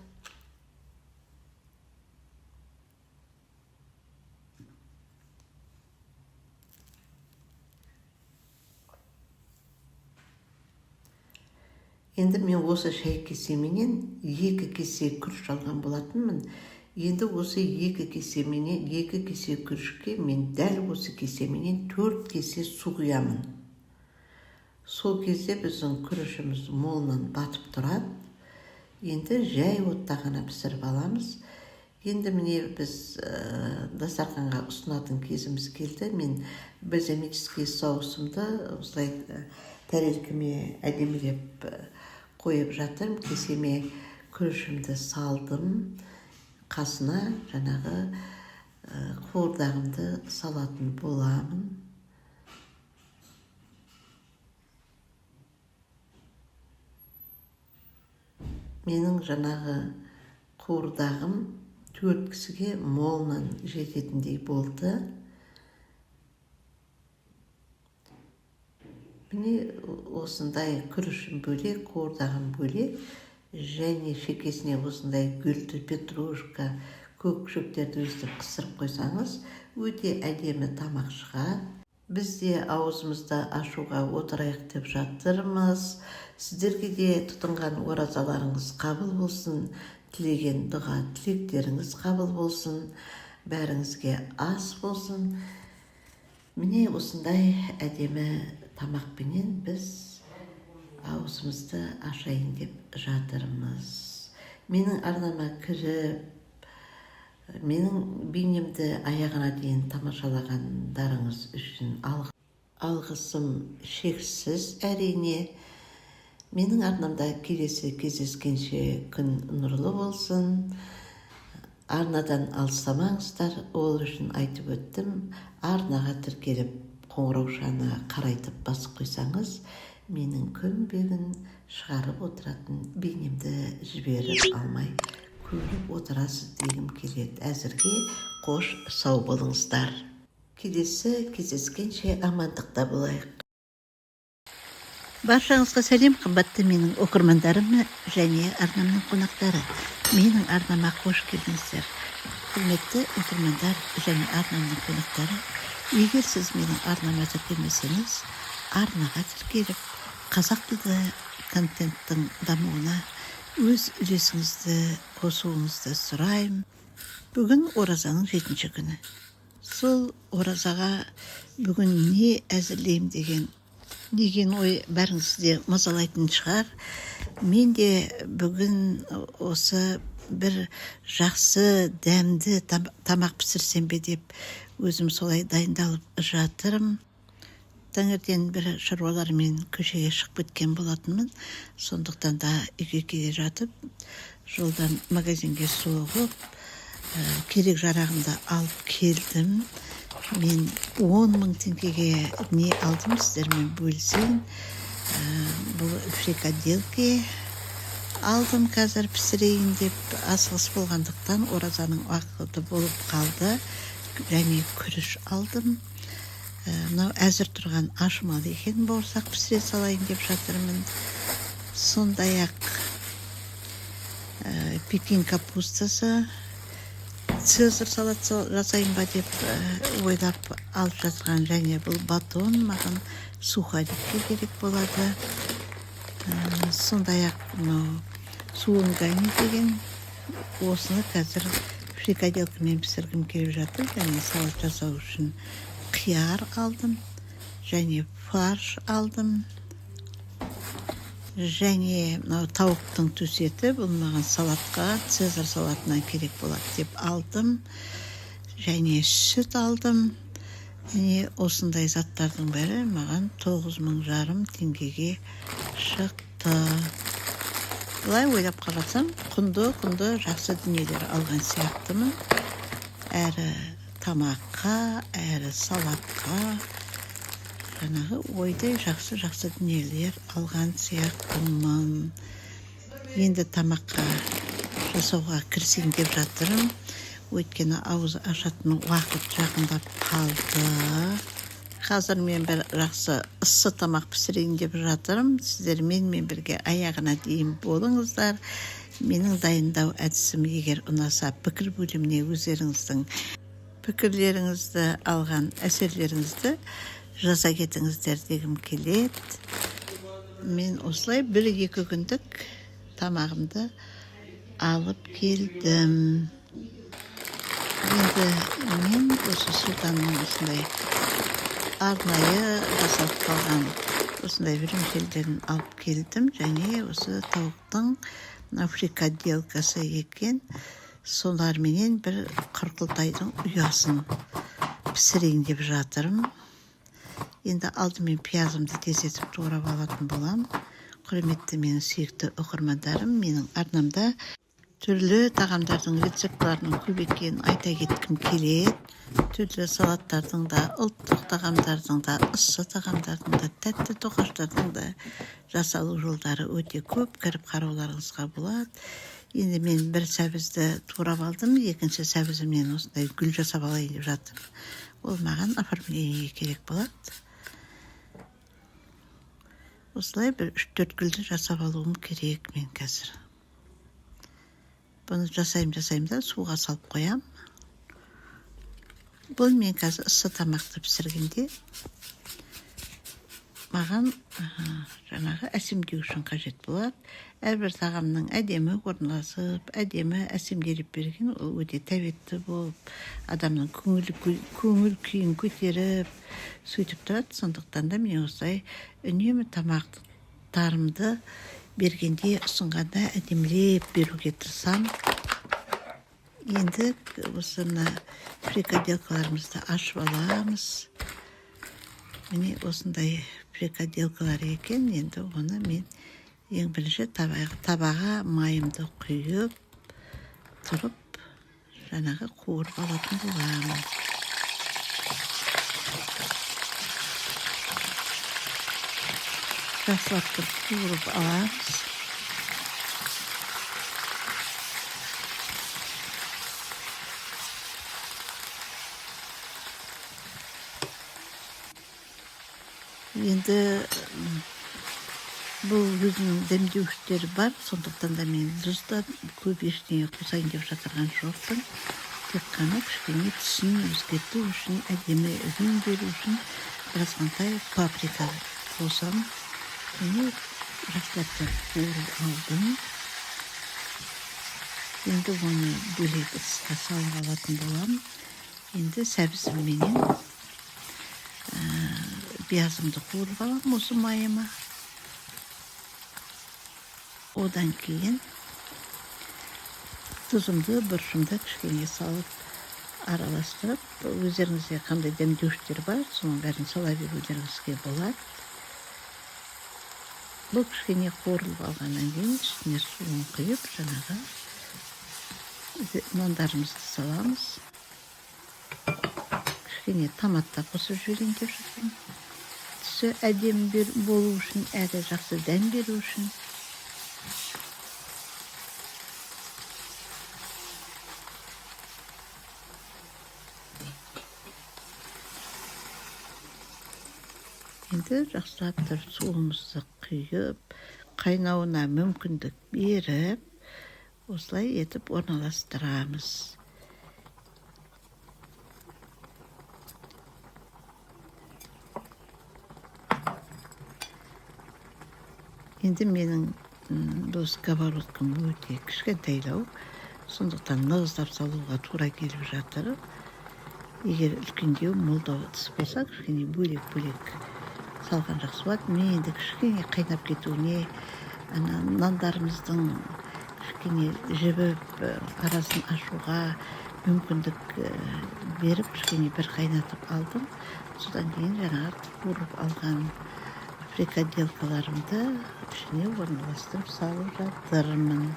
Енді мен осы шай кесеменен 2 кесе күріш алған болатынмын. Енді осы 2 кесеменен, 2 кесе күрішке мен дәл осы кесеменен 4 кесе су құямын. Сол кезде біздің күрішіміз молынан батып тұрады. Енді жай отта ғана пісіріп аламыз. Енді міне біз дастарханға ұсынатын кезіміз келді. Мен бальзамический соусымды осылай тәрелкіме әдемілеп қойып жатырмын. Кесеме күрішімді салдым. Қасына жаңағы қуырдағымды салатын боламын. Менің жаңағы қуырдағым 4 кісіге молынан жететіндей болды. Міне осындай күрішім бөлек, қуырдағым бөлек, және шекесіне осындай гүлді петрушка, көк шөптерді өстіп қыстырып қойсаңыз, өте әдемі тамақ шығады. Біз де аузымызды ашуға отырайық деп жатырмыз. Сіздерге де тұтынған оразаларыңыз қабыл болсын, тілеген дұға тілектеріңіз қабыл болсын, бәріңізге ас болсын. Міне осындай әдемі тамақпенен біз аузымызды ашайын деп жатырмыз. Менің арнама кіріп, менің бейнемді аяғына дейін тамашалағандарыңыз үшін алғысым шексіз әрине. Менің арнамда келесі кездескенше күн нұрлы болсын. Арнадан алыстамаңыздар, ол үшін айтып өттім. Арнаға тіркеліп қоңыраушаны қарайтып басып қойсаңыз, менің күнбе-күн шығарып отыратын бейнемді жіберіп алмай көріп отырасыз дегім келеді. Әзірге қош, сау болыңыздар. Келесі кездескенше амандықта болайық. Баршаңызға сәлем, қымбатты менің оқырмандарым және арнамның қонақтары. Менің арнама қош келдіңіздер. Құрметті оқырмандар және арнамның қонақтары, егер сіз менің арнама тіркелмесеңіз, арнаға тіркеліп, қазақ тілді контенттің дамуына өз үлесіңізді қосуыңызды сұраймын. Бүгін оразаның 7-ші күні. Сол оразаға бүгін не әзірлеймін деген ой бәріңізді мазалайтын шығар. Мен де бүгін осы бір жақсы дәмді тамақ пісірсем бе деп өзім солай дайындалып жатырмын. Таңертең бір шаруалармен көшеге шығып кеткен болатынмын. Сондықтан да үйге келе жатып, жолдан магазинге соғып, керек жарағымды алып келдім. Мен 10 мың теңгеге не алдым, сіздермен бөлісейін. Бұл фрикаделки алдым, қазір пісірейін деп асығыс болғандықтан оразаның уақыты болып қалды. Және күріш алдым. Мынау әзір тұрған ашымалы екен, бауырсақ пісіре салайын деп жатырмын. Сондай-ақ пекин капустасы, цезарь салат жасайын ба деп ойлап алып жатқан. Және бұл батон маған сухарикке керек болады. Сондай-ақ мынау суонгани деген, осыны қазір фрикаделкамен пісіргім келіп жатыр. Және салат жасау үшін қияр алдым, және фарш алдым, және мынау тауықтың төсеті, бұл маған салатқа, цезарь салатына керек болады деп алдым, және сүт алдым. Міне осындай заттардың бәрі маған 9,5 теңгеге шықты. Былай ойлап қарасам, құнды жақсы дүниелер алған сияқтымын. Әрі тамаққа, әрі салатқа жаңағы ойдай жақсы-жақсы дүниелер алған сияқтымын. Енді тамаққа жасауға кірісейін деп жатырмын. Өйткені ауыз ашатын уақыт жақындап қалды. Қазір мен бір жақсы ыссы тамақ пісірейін деп жатырмын. Сіздер менімен бірге аяғына дейін болыңыздар. Менің дайындау әдісім егер ұнаса, пікір бөліміне өздеріңіздің пікірлеріңізді, алған әсерлеріңізді жаза кетіңіздер дегім келеді. Мен осылай 1-2 күндік тамағымды алып келдім. Енді мен осы Сұлтанның осындай арнайы жасалып қалған Осындай вермишельдерін алып келдім және осы тауықтың мына фрикаделькасы екен, соларменен бір қырқылтайдың ұясын пісірейін деп жатырмын. Енді алдымен пиязымды тездетіп турап алатын боламын. Құрметті менің сүйікті оқырмандарым, менің арнамда түрлі тағамдардың рецептілерінің көп екенін айта кеткім келеді. Түрлі салаттардың да, ұлттық тағамдардың да, ыссы тағамдардың да, тәтті тоқаштардың да жасалу жолдары өте көп, кіріп қарауларыңызға болады. Енді мен бір сәбізді турап алдым, екінші сәбізімнен осындай гүл жасап алайын деп жатырмын. Ол маған оформлениеге керек болады. Осылай бір 3-4 гүлді жасап алуым керек мен қазір. Бұны жасаймын да суға салып қоям. Бұл мен қазір ыссы тамақты пісіргенде маған жаңағы әсемдеу үшін қажет болады. Әрбір тағамның әдемі орналасып, әдемі әсемделіп берген, ол өте тәбетті болып, адамның көңіл күйін көтеріп, сөйтіп тұрады. Сондықтан да мен осылай үнемі тамақтарымды бергенде, ұсынғанда әдемілеп беруге тырысамын. Енді осы мына фрикаделкаларымызды ашып аламыз. Міне осындай фрикаделкалар екен. Енді оны мен ең бірінші табаға майымды құйып тұрып, жаңағы қуырып алатын боламын. Жақсылап тұрып қуырып аламыз. Енді бұл өзінің дәмдеуіштері бар, сондықтан да мен тұз да көп ештеңе қосайын деп жатырған жоқпын. Тек қана кішкене түсін өзгерту үшін, әдемі өң беру үшін біразғантай паприка қосамын. Міне жақсылап қуырып алдым. Енді оны бөлек ыдысқа салып алатын боламын. Енді сәбізімменен пиязымды қуырып аламын осы майыма. Одан кейін тұзымды, бұрышымды кішкене салып араластырып, өздеріңізде қандай дәмдеуіштер бар, соның бәрін сала берулеріңізге болады. Бұл кішкене қуырылып алғаннан кейін үстіне суын құйып, жаңағы нандарымызды саламыз. Кішкене томат та қосып жіберейін деп жатырмын. Түсі әдемі болу үшін, әрі жақсы дәм беру үшін. Енді жақсылап тұрып суымызды құйып, қайнауына мүмкіндік беріп, осылай етіп орналастырамыз. Енді менің бұл сковородкам өте кішкентайлау, сондықтан нығыздап салуға тура келіп жатыр. Егер үлкендеу, молдау ыдыс болса, кішкене бөлек-бөлек салған жақсы болады. Мен енді кішкене қайнап кетуіне, ана нандарымыздың кішкене жібіп, арасын ашуға мүмкіндік беріп, кішкене бір қайнатып алдым. Содан кейін жаңағы қуырып алған фрикаделкаларымды ішіне орналастырып салып жатырмын.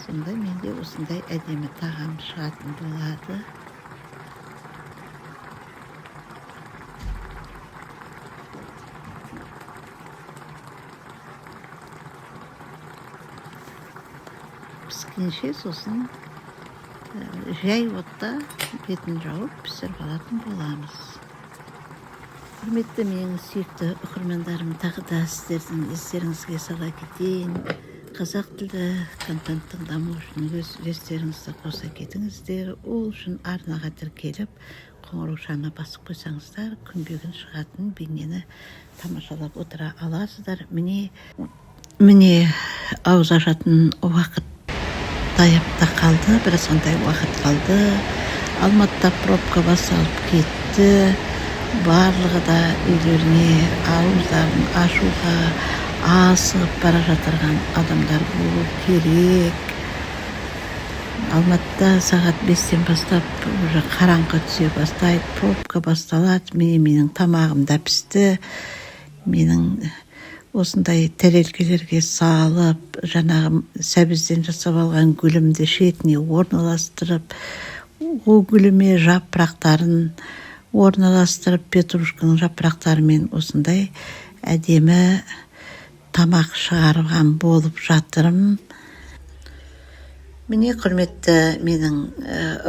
Сонда менде осындай әдемі тағам шығатын болады. Піскенше сосын жай отта бетін жауып пісіріп алатын боламыз. Құрметті менің сүйікті оқырмандарым, тағы да сіздердің естеріңізге сала кетейін. Қазақ тілді контенттің дамуы үшін өз үлестеріңізді қоса кетіңіздер. Ол үшін арнаға тіркеліп, қоңыраушаны басып қойсаңыздар, күнбе-күн шығатын бейнені тамашалап отыра аласыздар. Міне ауыз ашатын уақыт таяп та қалды, біразғандай уақыт қалды. Алматыда пробка басталып кетті. Барлығы да үйлеріне ауыздарын ашуға асығып бара жатырған адамдар болу керек. Алматыда сағат 5-тен бастап уже қараңғы түсе бастайды, пробка басталады. Міне, менің тамағым да пісті. Менің осындай тәрелкелерге салып, жаңағы сәбізден жасап алған гүлімді шетіне орналастырып, ол гүліме жапырақтарын орналастырып, петрушканың жапырақтарымен осындай әдемі тамақ шығарған болып жатырмын. Міне, құрметті менің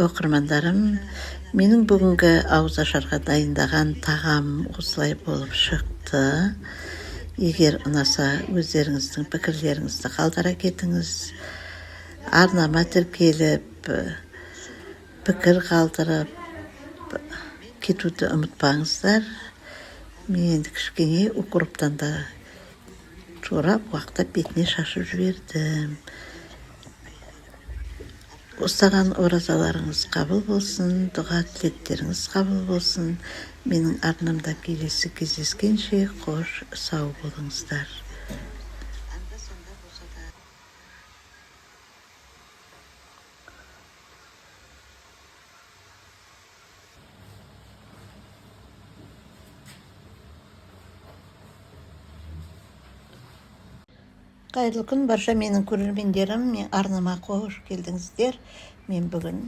оқырмандарым, менің бүгінгі ауызашарға дайындаған тағам осылай болып шықты. Егер ұнаса, өздеріңіздің пікірлеріңізді қалдыра кетіңіз. Арнама тіркеліп, пікір қалдырып кетуді ұмытпаңыздар. Мен енді кішкене укроптан да турап, уақтап, бетіне шашып жібердім. Ұстаған оразаларыңыз қабыл болсын, дұға тілектеріңіз қабыл болсын. Менің арнамда келесі кездескенше, қош сау болыңыздар. Қайырлы күн, барша менің көрермендерім! Мен арнама қош келдіңіздер. Мен бүгін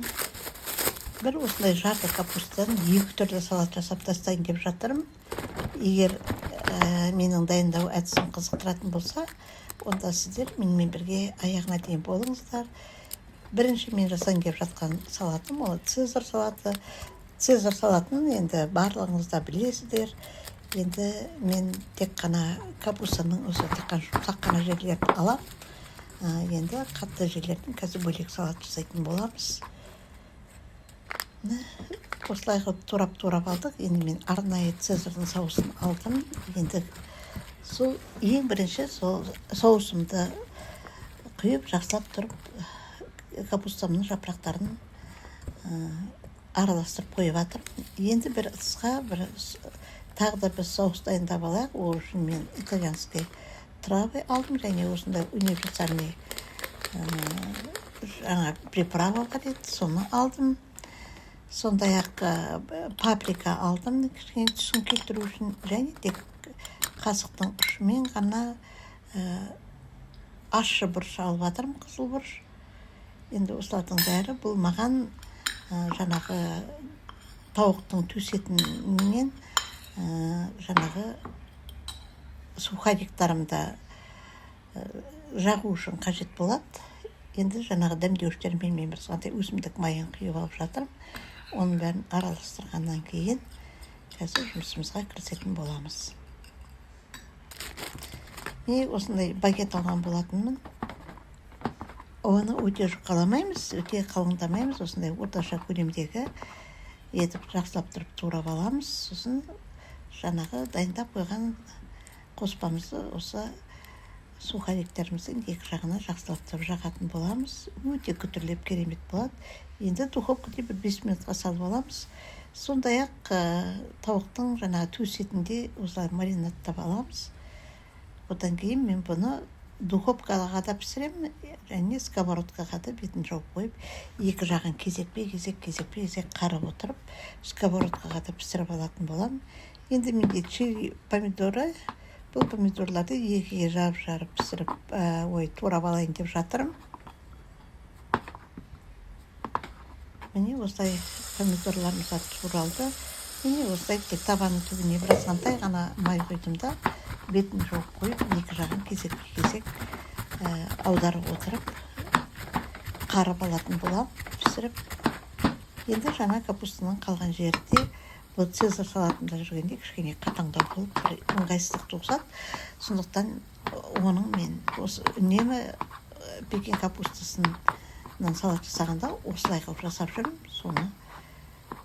бір осындай жарты капустадан екі түрлі салат жасап тастайын деп жатырмын. Егер менің дайындау әдісім қызықтыратын болса, онда сіздер менімен бірге аяғына дейін болыңыздар. Бірінші мен жасайын деп жатқан салатым — ол цезарь салаты. Цезарь салатын енді барлығыңыз да білесіздер. Енді мен тек қана капустаның осы тек қана жұмсақ қана жерлерін аламын. Енді қатты жерлерін қазір бөлек салат жасайтын боламыз. Осылай қылып турап-турап алдық. Енді мен арнайы цезарьдің соусын алдым. Енді сол ең бірінші сол соусымды құйып, жақсылап тұрып капустамның жапырақтарын араластырып қойып жатырмын. Енді бір ыдысқа бір тағы да бір соус дайындап алайық. Ол үшін мен итальянский травы алдым және осындай универсальный жаңа приправа бар еді, соны алдым. Сондай ақ паприка алдым, кішкене түсін келтіру үшін, және тек қасықтың ұшымен ғана ащы бұрыш алып жатырмын, қызыл бұрыш. Енді осылардың бәрі бұл маған жаңағы тауықтың төс етінен жаңағы сухариктарымды жағу үшін қажет болады. Енді жаңағы дәмдеуіштермен мен бір сондай өсімдік майын құйып алып жатырмын. Оның бәрін араластырғаннан кейін қазір жұмысымызға кірісетін боламыз. Міне, осындай багет алған болатынмын. Оны өте жұқаламаймыз, өте қалыңдамаймыз, осындай орташа көлемдегі етіп жақсылап тұрып турап аламыз. Сосын жаңағы дайындап қойған қоспамызды осы сухариктеріміздің екі жағына жақсылап тұрып жағатын боламыз. Өте күтірлеп керемет болады. Енді духовкада бір 5 минутқа салып аламыз. Сондай ақ тауықтың жаңағы төс етінде осылай маринадтап аламыз. Одан кейін мен бұны духовкаға да пісіремін және сковородкаға да бетін жауып қойып, екі жағын кезекпе-кезек, кезекпе-кезек қарап отырып, сковородкаға да пісіріп алатын боламын. Енді менде чили помидоры, бұл помидорларды екіге жарып-жарып пісіріп, ой, турап алайын деп жатырмын. Міне, осылай помидорларымыз да туралды. Міне, осылай тек табанның түбіне бір азғантай ғана май құйдым да, бетін жауып қойып, екі жағын кезекпе-кезек аударып отырып қарып алатын боламын пісіріп. Енді жаңа капустаның қалған жері де бұл цезарь салатында жүргенде кішкене қатаңдау болып, бір ыңғайсыздық туғызады. Сондықтан оның мен осы үнемі пекин капустасынан салат жасағанда осылай қылып жасап жүрмін. Соны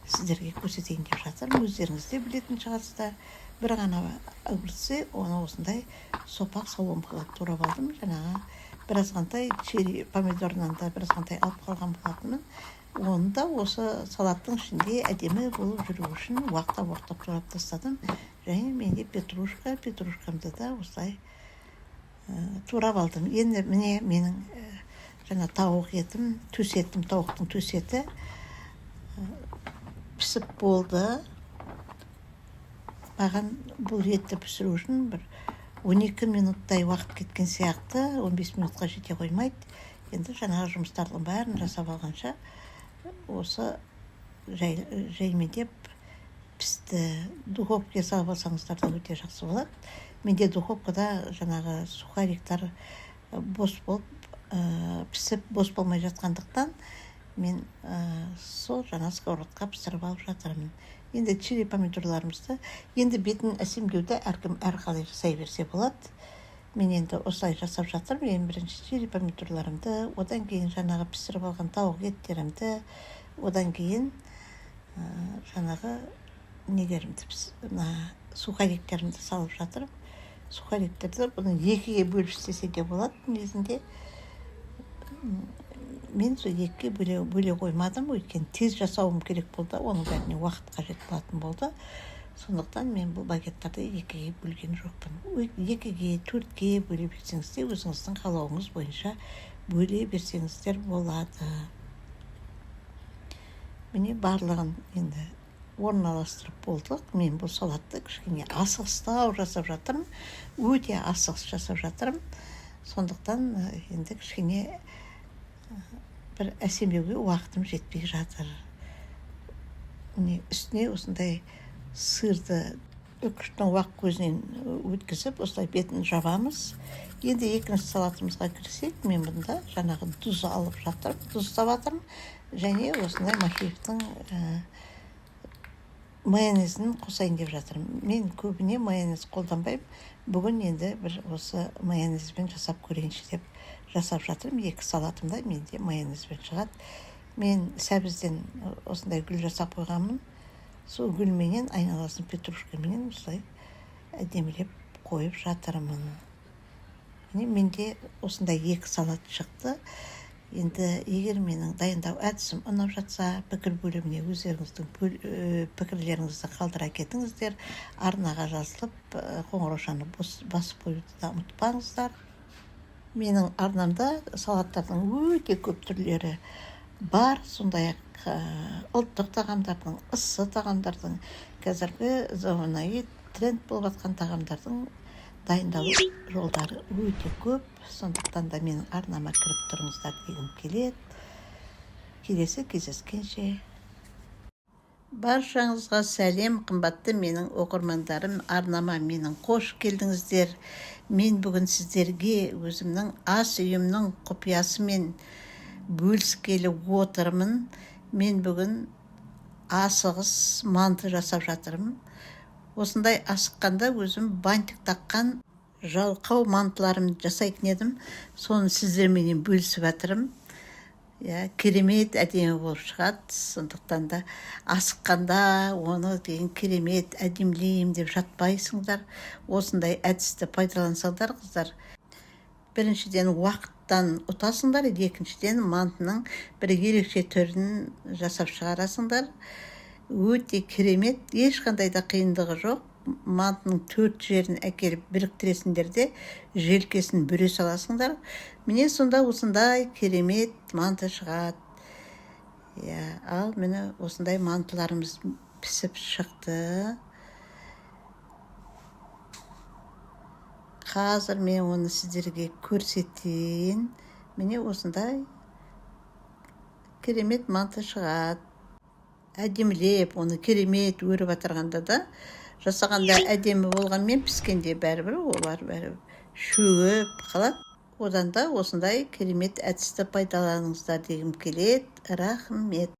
сіздерге көрсетейін деп жатырмын. Өздеріңіз де білетін шығарсыздар. Бір ғана огурцы, оны осындай сопақ соломка қылып турап алдым. Жаңағы бір азғантай черри помидорынан да бір азғантай алып қалған болатынмын. Оны да осы салаттың ішінде әдемі болып жүру үшін уақтап-уақтап турап тастадым. Және менде петрушка, петрушкамды да осылай турап алдым. Енді міне, менің жаңа тауық етім, төс етім, тауықтың төс еті пісіп болды. Маған бұл етті пісіру үшін бір 12 минуттай уақыт кеткен сияқты, 15 минутқа жете қоймайды. Енді жаңағы жұмыстардың бәрін жасап алғанша, осы жай, жаймендеп пісті. Духовкаға салып алсаңыздар да өте жақсы болады. Менде духовкада жаңағы сухариктар бос болып пісіп, бос болмай жатқандықтан, мен сол жаңа сковородқа пісіріп алып жатырмын. Енді чили помидорларымызды, енді бетін әсемдеуді әркім әрқалай жасай берсе болады. Мен енді осылай жасап жатырмын. Ең бірінші чили помидорларымды, одан кейін жаңағы пісіріп алған тауық еттерімді, одан кейін жаңағы нелерімді, мына сухариктерімді салып жатырмын. Сухариктерді, бұны екіге бөліп істесе де болады негізінде. Мен сол екіге бөле қоймадым, өйткені тез жасауым керек болды, оның бәріне уақыт қажет болатын болды. Сондықтан мен бұл багеттарды екіге бөлген жоқпын. Екіге, төртке бөле берсеңіз де, өзіңіздің қалауыңыз бойынша бөле берсеңіздер болады. Міне, барлығын енді орналастырып болдық. Мен бұл салатты кішкене асығыстау жасап жатырмын, өте асығыс жасап жатырмын. Сондықтан енді кішкене бір әсемдеуге уақытым жетпей жатыр. Міне, үстіне осындай сырды үкіштің уақ көзінен өткізіп, осылай бетін жабамыз. Енді екінші салатымызға кірісейік. Мен бұнда жаңағы тұз алып жатырмын, тұздап жатырмын және осындай Махеевтің майонезін қосайын деп жатырмын. Мен көбіне майонез қолданбаймын. Бүгін енді бір осы майонезбен жасап көрейінші деп жасап жатырмын. Екі салатым да менде майонезбен шығады. Мен сәбізден осындай гүл жасап қойғанмын. Сол гүлменен айналасын петрушкаменен осылай әдемілеп қойып жатырмын. Міне, менде осындай екі салат шықты. Енді егер менің дайындау әдісім ұнап жатса, пікір бөліміне өздеріңіздің пікірлеріңізді қалдыра кетіңіздер. Арнаға жазылып, қоңыраушаны басып қоюды да ұмытпаңыздар. Менің арнамда салаттардың өте көп түрлері бар, сондай ақ ұлттық тағамдардың, ыссы тағамдардың, қазіргі заманауи тренд болып жатқан тағамдардың дайындалу жолдары өте көп. Сондықтан да менің арнама кіріп тұрыңыздар дегім келеді. Келесі кездескенше! Баршаңызға сәлем, қымбатты менің оқырмандарым! Арнама менің қош келдіңіздер! Мен бүгін сіздерге өзімнің ас үйімнің құпиясымен бөліскелі отырмын. Мен бүгін асығыс манты жасап жатырмын. Осындай асыққанда өзім бантик таққан жалқау мантыларымды жасайтын едім. Соны сіздерменен бөлісіп жатырмын. Иә, керемет әдемі болып шығады. Сондықтан да асыққанда оны деген керемет әдемілеймін деп жатпайсыңдар. Осындай әдісті пайдалансаңдар, қыздар, біріншіден, уақыттан ұтасыңдар, екіншіден, мантының бір ерекше түрін жасап шығарасыңдар. Өте керемет, ешқандай да қиындығы жоқ. Мантының төрт жерін әкеліп біріктіресіңдер де, желкесін бүре саласыңдар. Міне, сонда осындай керемет манты шығады. Иә, ал міне, осындай мантыларымыз пісіп шықты. Қазір мен оны сіздерге көрсетейін. Міне, осындай керемет манты шығады. Әдемілеп оны керемет өріп отырғанда да, жасағанда әдемі болғанмен, піскенде бәрібір олар бәрі шөгіп қалады. Одан да осындай керемет әдісті пайдаланыңыздар дегім келеді. Рахмет!